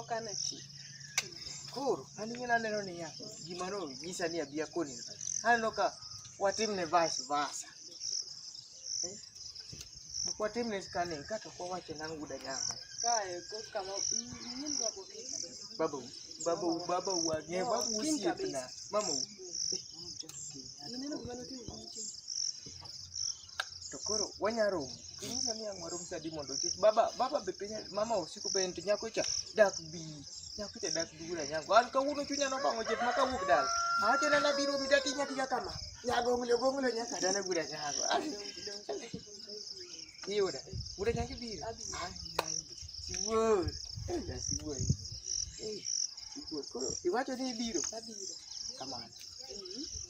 Ok anati. Koro an ing'e naneno niya, gima nonyisa ni abi akoni. Aneno ka watimne vice versa. Eh? Ok watimne scanning kata ok wawache nang' wuod Anyango. Kae ko kama nyim rwako kiny kabisa. Babau, babau, babau ang'eyo, No, babau kiny osiepna. kabisa. Mamau. Ineno gima notimo ni chieng'. To koro wanya romo. Inyisa ni ang' warom sa adi mondo nikech baba baba be piny mama osiko penjo to nyako cha dak bi. Nyako cha dak bi wuod Anyango. An kawuono chunya nobang'o chet ma kawuok dala. Awacho ni abiro romi tatinya tinya kama. Nyagonglo gonglo nyaka dala wuod Anyango. Iyuda. Wuod Anyango ibiro. Sibuor. Eh, ja sibuor. Eh, sibuor. Koro iwacho ni ibiro. Abiro. Kamano.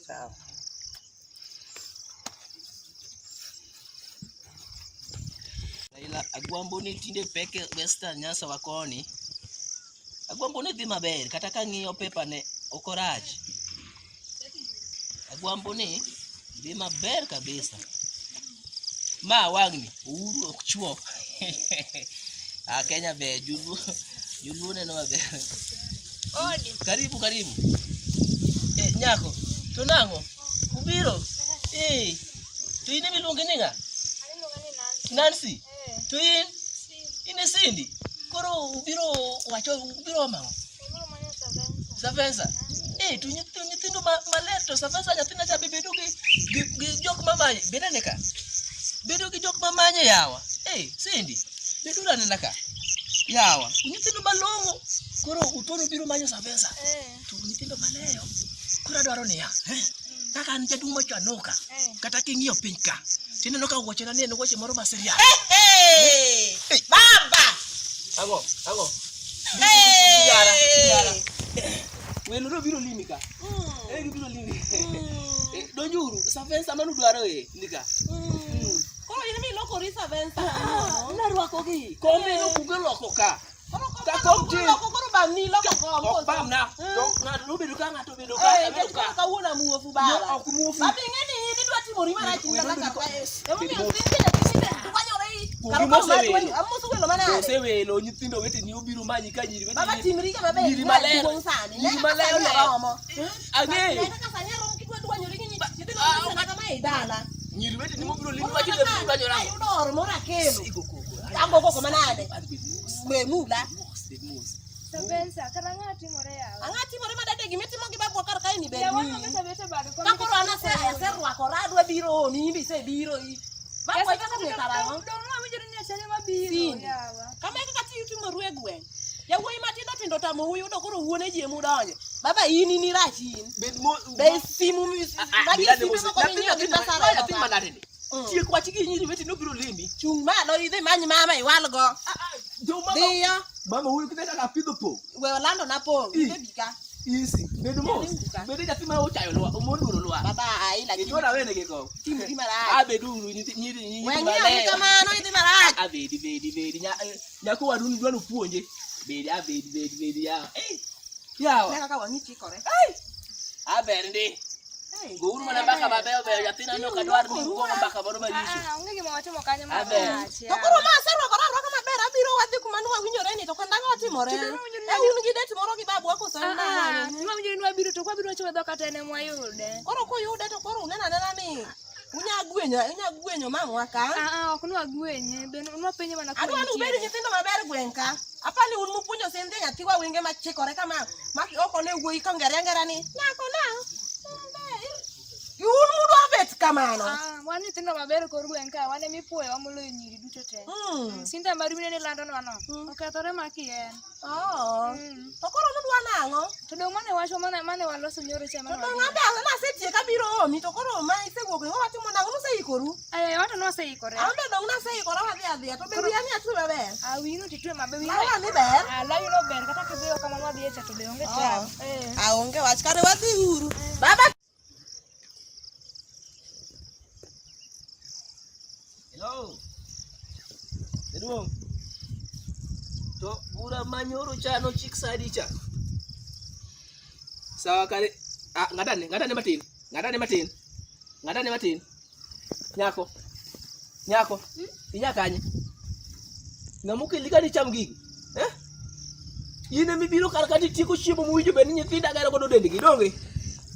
Sawa. Raila Agwambo ni tinde pek e Western Nyanza wa koni. Agwambo ni dhi maber kata ka ng'iyo pepa ne ok orach. Agwambo ni dhi maber kabisa. Ma wang'ni Uhuru ok chuo. Ah, Kenya ber Joluo Joluo neno maber. Odi. Karibu karibu. Eh, nyako, to nang'o? Ubiro? Eh. To in emiluongi ni ng'a? Iluonga ni Nancy. Nancy. Eh, To in? Cindy. In e Cindy. Koro ubiro wacho ubiro mang'o? Ubiro manyo Savensa. Savensa. Eh, to nyithindo nyithindo ma maler to Savensa nyathina cha be bedo gi gi, gi jok mamanye. Bed ane ka. Bedo gi jok mamanye yawa. Eh, Cindy. Beduru anena ka. Yawa, nyithindo malong'o. Koro utono biro manyo Savensa. Eh, To nyithindo maleyo. Koro adwaro niya, eh, kaka an jaduong' machanoka, eh. kata king'iyo piny ka, tineno ka wuochena ni en wuoche moro ma serious. Hey! Baba! Ang'o? Ang'o? Hey! Yara, yara. Welo no biro limi ka. Eh, gibiro limi. Eh, Donjuru, Savensa mano dwaro e, nika. Koro in milokori Savensa. Narwakogi. Kombe nokuge loko ka. Koro Ka kom tin. loko koro bamni loko kom. Ok bamna. To ng'ato nobedo ka ng'ato obedo ka. Eh, abedo nikech ka. koro kawuono amuofu No, baba. ok muofu. Baba ing'e ni in idwa timori marach Welo ndala bedo kar ka- kae. Emomiyo Bedo- Cynthia nyathini be dwanyore i. Kuom Kar gima kom mar osewelo. dwanyo. Amoso welo manade. Osewelo nyithindo weteni obiro manyi ka nyiri weteni. Baba timri ga maber. Nyiri maler. Duong' sani. Nyiri Ne kaka maler sani ler. aromo. Ang'eyo. Ne kaka sani aromo kidwa dwanyori gi nyithindo Ah, weteni kama ei dala. Nyiri weteni mobiro limi wacho ni biro dwanyora. Ayudo oro moro akelo. Igo koko. Ago koko manade. Adhi bed mos. We mula. Mos, bed mos. Savensa, kara ang'o timore yawa? Ang'o timore madade gima itimo gi babwa kar kae ni ber Yawa ni. onge Sabete bado kom. Ka koro an ase aserwakora adwa biro omi in be isebiro i. Babwa ichako ng'e karang'o? Dong' wawinjo ni Nyasaye mabiro Cindy. yawa. Kama e kaka timoru e gweng'. Yawuoyi matindo tindo otamou yudo koro wuone ji emudonjo. Baba in in irach in. Bed mos. Be simu magi simbe moko minyiewo gi pesa Nyathi romo ka. manade ni. Tiek wach gi nyiri weteni obiro limi. Chung' malo idhi many mama iwalgo. Joma Dhiyo. mama wuoyo kite kaka apidho pong'. We olando na pong'. Ii. Idhi bi ka. Easy. Bed mos. Bed nyathi ma ochayo lwa, moluoro lwa. Baba ai lakini Ichwona wene gi kom. timri marach. Abeduru nyiri nyiri nyiri We ng'iyo ni maler. kamano idhi marach. Abedi bedi bedi nya eh, nyako wadu ni dwaro puonje. Bedi abedi bedi bedi ya. Eh. Yawa. Ne kaka wang'i chikore. Aber ndi. Hey. Gouru mana mbaka mabeyo beyo nyathina no kadwar ni ugo mbaka moro maricho. Ah, onge gima watimo kanyo Aber. marach. To koro ma aserwakora arwaka maber abiro wadhi kuma nwawinjore ni to kendo ang'o timore? E un gi det moro gi babwa koso en nang'o? Nwawinjo ni nwabiro to kwabiro wacho dhok kata en ema wayude. Koro kuyude to koro uneno anena ni unya gwenyo unya gwenyo mamwa ka. Ah, ah, ok nwagwenye, be nwapenje mana kuma Adwa ni ubed entiere. nyithindo maber gweng' ka. Apani un mupuonjo Cynthia nyathiwa wenge machikore kama ma ok one wuoyi kongere angera ni nyako na. Un mudwa bet kamano. Ah, wan nyithindo maber e kor gweng' ka, wan ema ipuoyowa moloyo nyiri duto te. Cynthia mar mine ni landonwa no, okethore ma kien. Oh. To koro nudwa nang'o? To dong' mane wachwa mane mane waloso nyoro cha To mane dong' wadhi. abe ang'o nasetieko abiro omi to koro ma isewuok ni watimo nang'o nuseikoru? Aya, wato nwaseikore. An be dong' naseikora wadhi adhiya to be wiya ni atwe maber. Ah, wiyi no titwe maber. Wiyi Lawa ni ber. Ah, lawi no ber kata kidhiyo kama nwadhiye cha to be onge tabu. Eh. Ah, onge wach kare wadhi uru. Baba Hello. Jaduong'. To bura manyoro cha nochik sa adi cha? Sawa kare. Ah, ng'adane, ng'adane matin. Ng'adane matin. Ng'adane matin. Nyako. Nyako. Inya kanye? Ng'ama okeli ka dicham gigi? Eh? In ema ibiro kar ka titieko chiemo mowinjo bed ni nyithinda gero godo dendgi, donge?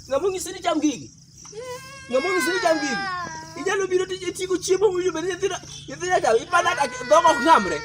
Ng'ama onyisi ni cham gigi? Ng'ama onyisi ni cham gigi? Inyalo biro titieko chiemo mowinjo bed ni nyithinda nyithinda cham. Ipanda dhoga ok ng'amre.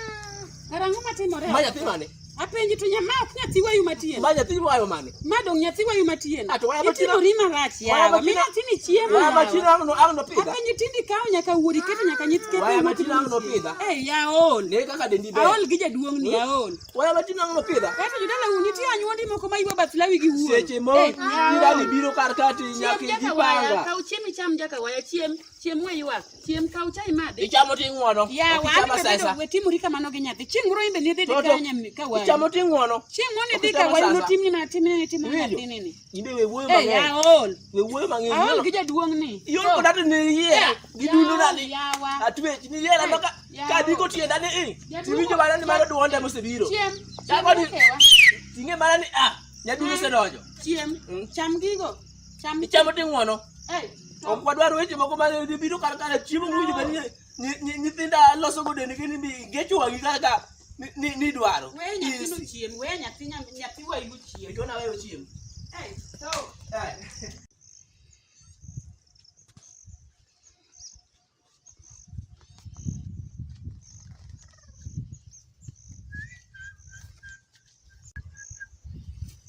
Kara ang'o matimore? Ma nyathi mane? Apenji to nyama ok nyathi wayu matien. Ma nyathi wayo mane? Ma dong nyathi wayu matien. Ah, to waya matin- Itimori marach Waya yawa. matin- Mi nyathini chiemo. Waya yawa. matin ang' no ang' nopidha. Apenji tindi kawo nyaka wuori keto nyaka nyith kepe Waya ma matin ang' nopidha. Eh, ya aol. Ne kaka dendi ber. Aol gi jaduong' ni aol. Waya matin ang' nopidha. Kaeto jodala u nitie anyuondi moko ma ywa bath lawi gi wuoro. Seche mo Eh, ya jirani aol. biro kar ka to Chiem nyaka jaka waya, ijipanga. kaw chiemo icham jaka waya, chiem, chiem we ywak, chiem kaw chai madhi. Ichamo ting'uono. Yawa, Ok an icham be bedo asesa. we timori kamano gi nyathi. Chieng' moro in be nidhi dhi To- to- ka nyam ka wayu. Ichamo ting'uono. Chieng' moro Ok nidhi ka icham wayu asasa. notimni mana timni nitimo Iwinjo? nyathini ni. In be we wuoyo Eh, mang'eny. aol. We wuoyo mang'eny. Aol gi jaduong' ni. Iol koda to ne iyiera. Gi dundo Yawa, nani. yawa. Atwech ni yiera maka Yawa. ka adiko tienda ni i. Jaduong' Tiwinjo mana ni mano duonde mosebiro. Chiem. Chako Chiem ni okewa. ting'e mana ni ah nyadundo osedonjo. Chiem. Cham gigo. Cham. Ichamo ting'uono. Eh, to- Ok wadwar weche moko ma biro kar kar chiemo mowinjo bed ni nyithinda loso go dendgi ni gecho wang'i kar ka ni ni dwaro. We nyathino chiem, we nyathi nyathi wayu chiem. Itona weyo chiem. Eh, to Eh.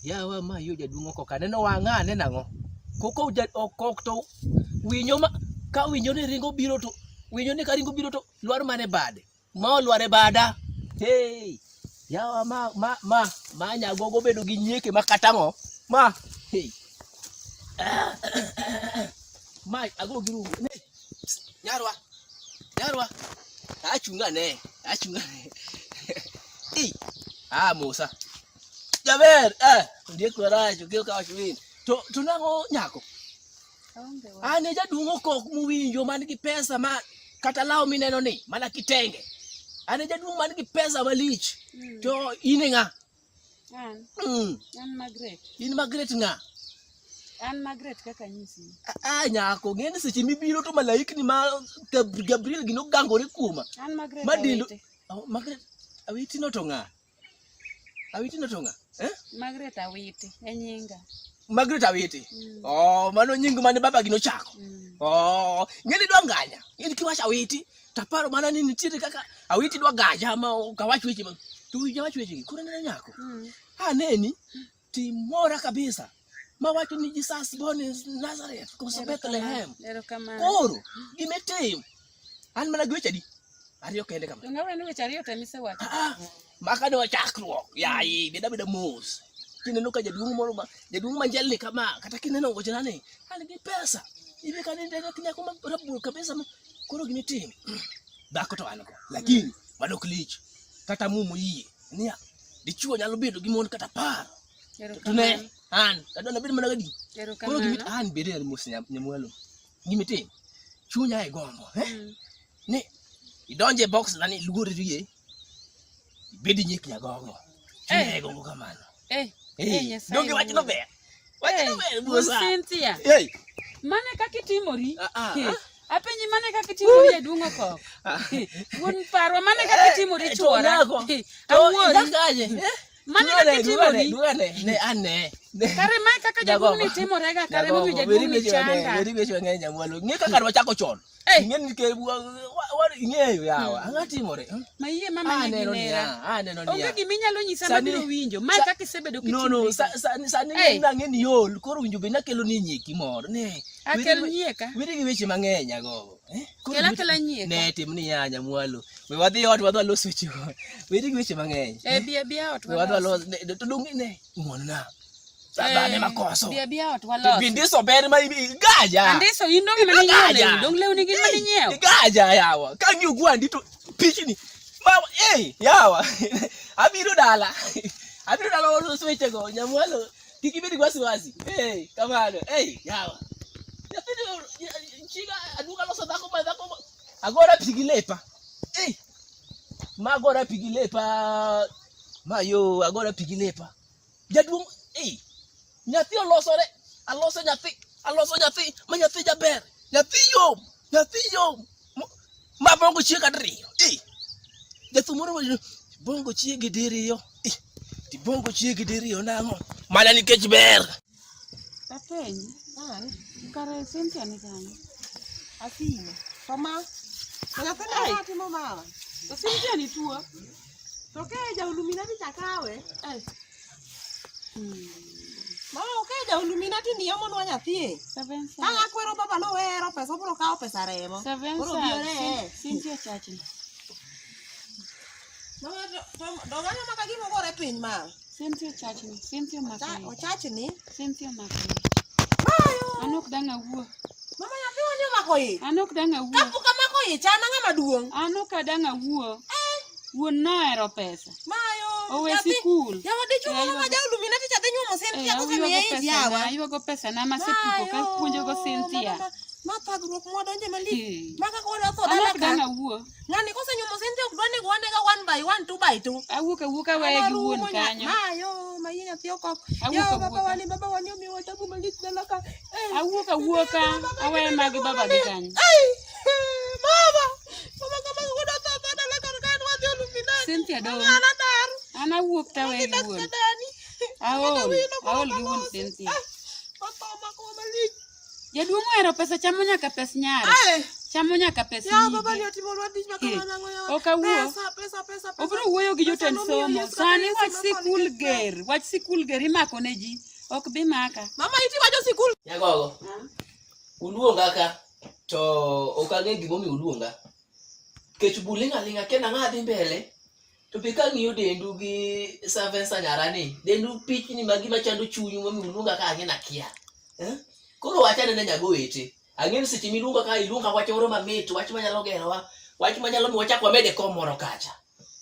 Yawa ma yo jaduong' oko ka neno wang'a ane nang'o? Koko ja okok to winyo ma ka winyo ni ringo biro to winyo ni ka ringo biro to lwar mana e bade. Ma olwar e bada. Hey! Yawa ma ma ma ma nyagogo bedo gi nyieke ma kata ang'o? Ma hey. Ma ago gi rungu. Ne. Nyarwa. Nyarwa. Achung' ane. Achung' ane. Ei. Ah, Musa. Jaber, eh, ondiek marach, okel ka wach win. To to nang'o nyako? An e jaduong' okok muwinjo man gi pesa ma kata law mineno ni mana kitenge. An e jaduong' man gi pesa malich. To in e ng'a? An, an Margaret. In Margaret ng'a? An Margaret kaka anyisi. Ah, nyako, ng'e ni seche mibiro to malaikni ma Gabriel gi nogangore kuoma. An Margaret Madindo. Awiti. Oh, Margaret Awiti no to ng'a? Awiti no to ng'a? Eh? Margaret Awiti e nyinga. Margaret Awiti. Oh, mano nying mane baba gi nochako. Oh, ng'e ni dwa nganya. Ng'e ni kiwacho Awiti, taparo mana ni nitiere kaka Awiti dwa gaja ma ok awach weche ma. To winj awach weche gi. Koro neno nyako. Aneni timora kabisa. Mawacho ni Jesus born in Nazareth koso Bethlehem. Erokamano. Koro gima itim. An mana gi weche adi? Ariyo kende kama. Donge awuoyo ni weche ariyo te misewacho? Ah, maka ne wachakruok yayi bed abeda mos kineno ka jaduong' moro ma jaduong' ma njalni kama kata kineno gochona ni an gi pesa ibe ka nende nyako ma rabur kabisa ma koro gima itim dhako to an go lakini mano ok lich kata mumo yie niya dichuo nyalo bedo gi mon kata par to ne an adwa nabed mana gadi koro gima an bede mos nyamwalo gima itim chunya e gombo eh? Ni idonje box na ni luori rie ibed nyik nyagongo chunya e gombo kamano Eh, Eh, eh, Nyasaye donge wachno ber wachno Eh, ber Wuon buosa Cynthia. Hey. Mane kaka itimori? Ah, ah, Eh, ah. Apenji mane kaka itimori jaduong' okok. Eh, Wuon parwa mane kaka itimori Eh, to chuora. nyako, Eh, to Awuori. idak kanye, eh? Mane Duane, kaka duane, itimori? duane, ne ane. Ne. Kare mae kaka jaduong' ni Jagogo. timorega kare Jagogo, momiyo weri jaduong' ni weche mang'eny, chanda. weri weche mang'eny nyamwalo. Ng'e kaka ne wachako chon. Eh. Ing'e ni ke ing'eyo yawa. Ang'o timore? Hmm? Ma yie mama ne Aneno ginera. niya, aneno niya. Onge gima inyalo nyisa Sani- mabiro winjo. Mae sa- kaka isebedo No, no, kitimori. sani sani Eh. ng'e ni iol, koro winjo bed nakelo ni nyieki moro. Ne. Akel weri- nyieka. Weri gi weche mang'eny agogo. Eh? Koro Kel gima- akela nyieka. Ne, tim niya nyamwalo. We wadhi ot wadhi walos wechego. Weri gi weche mang'eny. Eh, bi abia ot We wadhi walos. walos. Ne, To dong' ne, ng'won-na. Baba ne makoso. Bi abia ot walos. Bindiso ber ma igaja. Andiso in dong' ema ninyiewo Igaja. lewni. Dong' lewni gin mane inyiewo. Igaja yawa. Ka ang'iyo gwandi to pichni. Ma eh yawa. Abiro dala. Abiro dala walos wechego nyamwalo. Kik ibed gi wasiwasi. Eh kamano. Eh yawa. Nyathini chiga aduoga loso dhako ma dhako ma agora pi gi lepa. Eh ma agora pi gi lepa. Ma yo agora pi gi lepa. Jaduong' eh nyathi olosore aloso nyathi aloso nyathi ma nyathi jaber nyathi yom nyathi yom ma bongo chiega diriyo eh jathum moro wacho bongo chiegi diriyo eh. Tibongo chiegi diriyo nang'o? Mana nikech ber. Apenji. Kare Cynthia ni kanye? Asime. To ma. To nyathina ang'o timo mama? To Cynthia ni tuo. To ke ja Illuminati cha kawe. Mama oke ja Illuminati ni omonwa nyathi e. Seven Ka akwero baba nowero pesa obiro kawo pesa remo. Seven Koro bi ore. Cynthia chachni. Mama to dong'anyo maka gima ogore piny ma. Cynthia chachni. Cynthia omako ich. Ochachni. Cynthia omako ich. An ok dang' awuo. Mama nyathi wani omako ich. An ok dang' awuo. Kapok amako ich an ang'ama duong'. An ok adang' awuo. Wuon nohero pesa. Mayo. Owe nyathi- sikul. Yawa dichuo moro ma Eh, ja Illuminati cha dhi nyuomo Cynthia Eh, kosemiye ayuago ich pesana, yawa. ayuago pesana masepuko ka puonjogo Cynthia. Ma thagruok mwadonje malich. Eh. Ma kaka wadwa tho An dala ok dang' ka. awuo. Ng'ani kosenyuomo Cynthia ok dwa nego wanega 1 by 1 2 by 2. Awuok awuoka weye gi wuon kanyo. Mayo, ma iye nyathi okok. Awuok Yawa baba awuoka. wani baba wani omiwa tabu malich dala ka. Eh. Awuok awuoka aweye ma gi baba gi kanyo. Ai, mama. Mama kama wadwa tho tho dala kar ka en wadhi Illuminati. Cynthia dong'. Mama an adar. An awuok taweye gi wuon. Dani. Aol, aol gi wuon Cynthia. Otho makowa malich. Jaduong' ohero pesa chamo nyaka pes nyare. Ai. Chamo nyaka pes Yawa baba ni nyige. otimonwa tich ma Eh, kamano ang'o yawa. ok awuo. Pesa, pesa, pesa, pesa. Obiro wuoyo gi Pesa jotend nomiyo somo. Yesu kata Sani Yesu wach notho sikul nikech pesa. ger, wach sikul ger imako ne ji. Ok bi maka. Mama iti wacho sikul. Nyagogo. Uluonga ka to ok ang'e gimomiyo uluonga. Nikech buling' aling'a kia nang'o adhi mbele. To be kang'iyo dendu gi Savensa nyara ni, dendu pichni ma gima chando chunyu momiyo uluonga ka ang'e nakia. Eh? Koro wach anena nyagowete. Ang'e ni seche miluonga ka iluonga wach moro mamit, wach manyalo gerowa, wach manyalo miyo wachak wamede kom moro kacha.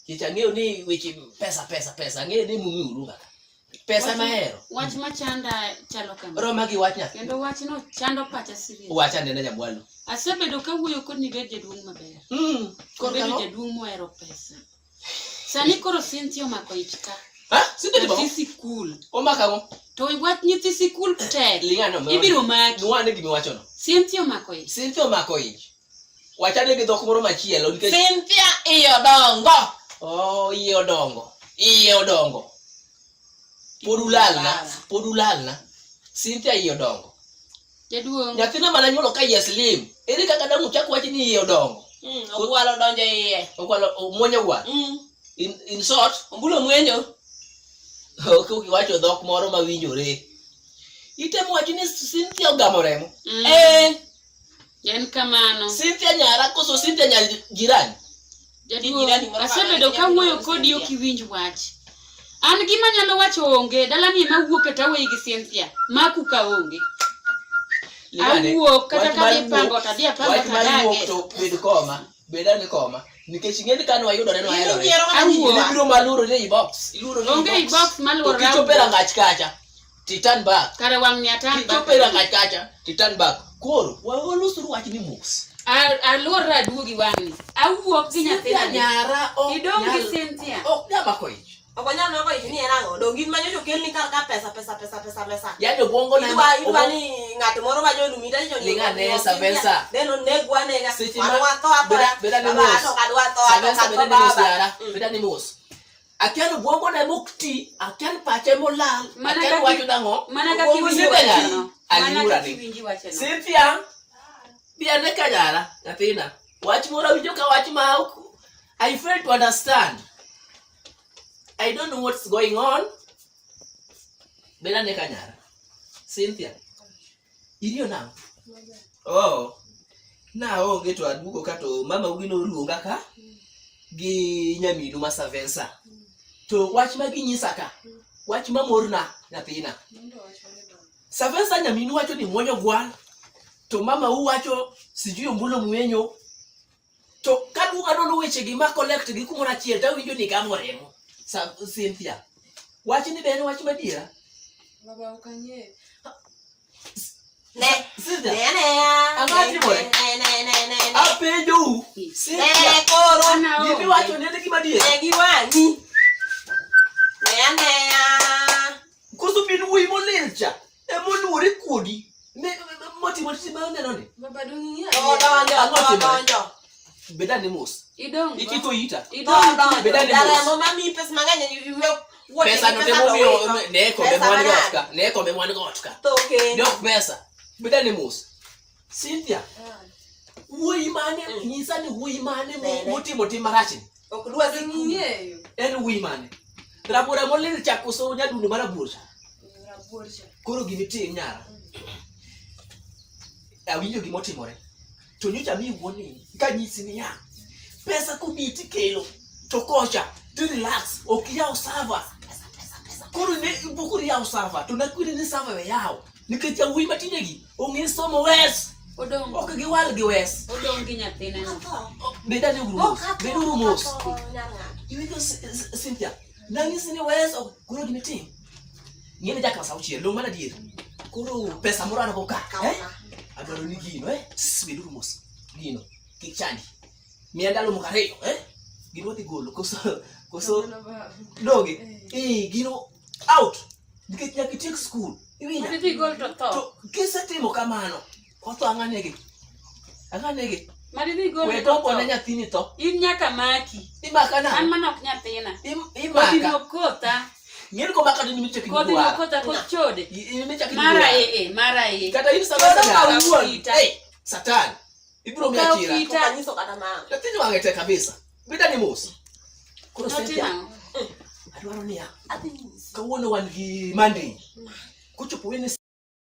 Nikech ang'eyo ni weche pesa pesa pesa, ang'eyo ni momiyo uluonga ka. Pesa mahero. Wach machanda chalo kama. Roma gi wach nyathi. Kendo wachno chando pacha serious. Wach anena nyamwalu. Asebedo kawuoyo kod ni bed jaduong' maber. Korka Bedo ang'o? jaduong' mohero pesa. Sani koro Cynthia omako ich ka. Ha? Cynthia Nyathi timo? sikul. Omako ang'o? To wach nyithi sikul tek. Ling'ano. Ibiro maki. Nwane gima iwachono. Cynthia omako ich. Cynthia omako ich. Wachane gi dhok moro machielo nikech Cynthia iye odongo. Oh, iye odongo. Iye odongo. Pod ulalna, pod ulalna. Cynthia iye odongo. Jaduong'. Nyathina mana nyuolo ka iye slim. Ere kaka dang' uchak wach ni iye odongo? Ogwalo donjo iye. Ogwalo omwonyo ogwalo. In short, Ombulo omwenyo. Ok ukiwacho dhok moro mawinjore. Itemo wacho ni Cynthia ogamo remo. Eh. En kamano. Cynthia nyara koso Cynthia nyar jirani? Jaduong', Jirani moro asebedo ma- kawuoyo kodi ok iwinj wach. An gima anyalo wacho onge, dalani ema awuok to aweyi gi Cynthia. Maku ka onge. Lingane, Awuok kata wach mar kadhi pango wuok- to adhi apanga wach to mar wuok adage. to bed koma, bed ane koma. Nikech ing'e ni kane wayudore nwaherore. Inyiero kaka Awuok. Ibiro maluoro ni ei box. Iluoro ni ei Onge ei box maluorora To kichopo e awuok. rangach kacha, to i turn back. Kare wang' ni atan Kichopo e rangach kacha, to i turn back. Koro, walosuru wach ni mos. Aluorra aduogi wang'ni. Awuok gi Cynthia nyathina ni. nyara ok Idong' gi nyal- Cynthia. ok nyal mako ich. Ok onyal mako ich ni en ang'o? Dong' in manyocha okelni kar ka pesa pesa pesa pesa pesa. Yaani obwongo na Idwa ni ng'at moro ma jo Illuminati to Ling'ane, Savensa. Then onegwa anega. Seche Wan ma- watho athoya. Beda ni Baba, mos. an ok adwa tho, an ok Savensa atho beda ni mos baba. yara. Beda ni mos. Akia ni obwongo na mok ti, akia ni pache molal, Mana akia ni kaka- wacho nang'o. Mana kaka Obwongo iwinjo Cynthia nyara. wacheno. Mana Aliura kaka ni. iwinji wacheno. Cynthia, bi ane ka nyara, nyathina. Wach moro awinjo ka wach ma ok I fail to understand. I don't know what's going on. Bed ane ka nyara. Cynthia. Iriyo nang'o? Oh. Naonge to aduogo ka to mama ugi noluonga ka gi nyaminu ma Savensa. To wach ma ginyisa ka, wach mamorna nyathina. Savensa nyaminu wacho ni muonyo gwal, to mama u wacho sijui ombulo mwenyo. To kaduogo anono wechegi ma collect gi kumoro achiel to awinjo ni gamo remo. Cynthia, wach ni be en wach madiera? Baba ok ang'eyo. Ne. Cynthia, Ne ne. Ang'o timore? Ne ne ne ne ne. apenjou. Cynthia, Ne koro. An aonge. gima iwacho ni en gima adiera? Ne gi wang'i. Ne anea. Koso bin wuoyi molil cha emoluore kodi motimo tich ma oneno ni Baba dong' ing'eyo. Odonjo, Ang'o timore? odonjo. Beda ni mos. Idong' go. Ichiko ita. Idong' go. Beda ni mos. Jaremo mamiyi pesa mang'eny iwe wuoche Pesa gi no pesa temo to miyo wito. ne kombe Pesa mwan go ot manade? ka. Ne kombe mwan go ot ka. Tho kendo. Ne ok pesa. Beda ni mos. Cynthia, wuoyi mane nyisa ni wuoyi mane Nene. motimo tim marachni? Ok dwa sikul. Ing'eyo. En wuoyi mane? Rabora molil cha koso nyadundo marabuor cha? Rabuor cha. Koro gimitim nyara. Awinjo gimotimore. To nyocha mi wuoni kanyisi niya, pesa kobi tikelo to kocha to relax ok iyaw server. Koro ne bukuri yaw server to nakwiri ni server we yaw nikech yawuoyi matindegi ong'e somo wes Odong' ok giwal gi wes. odong' gi nyathine no. Bedane uru mos, Ok atho, beduru ok mos. atho, nyar ng'ato. Iwinjo Cynthia, nang'isi ni wes ok koro gimitim. Ng'eni jaka sa auchiel, dong' mana adier. Koro pesa moro an go ka. Eh? Adwaro ni gino, eh? Sss, beduru mos. Gino, kik chandi. Miya ndalo moko ariyo, eh? Gino wadhi golo, koso, koso, donge? Eh, gino, out. Nikech nyaka itiek skul. Iwinja? Madi dhi gol to tho. To kisetimo kamano, otho ang'a nege? Ang'a nege? Madi dhi gol We to gombo ne tho. nyathini tho. In nyaka maki. Imaka An nang'o? mana ok nyathina. Kodhi Imaka. no kotha. Ng'eni komaka to in imichako Kodhi no iduara. kotha koth chode. In imichako Mara iduara. e e, mara e. Kata in sama Todo nyara. kawuon. Hey, Satan. Ibiro miya Okaw chira. kita. Ok anyiso kata mama. Nyathini wang'e tek kabisa. Beda ni mos. Koro Notimo Cynthia, ang'o? adwaro niya. Adhi nyisi. Kawuono wan gi Monday. Kochopo Wednesday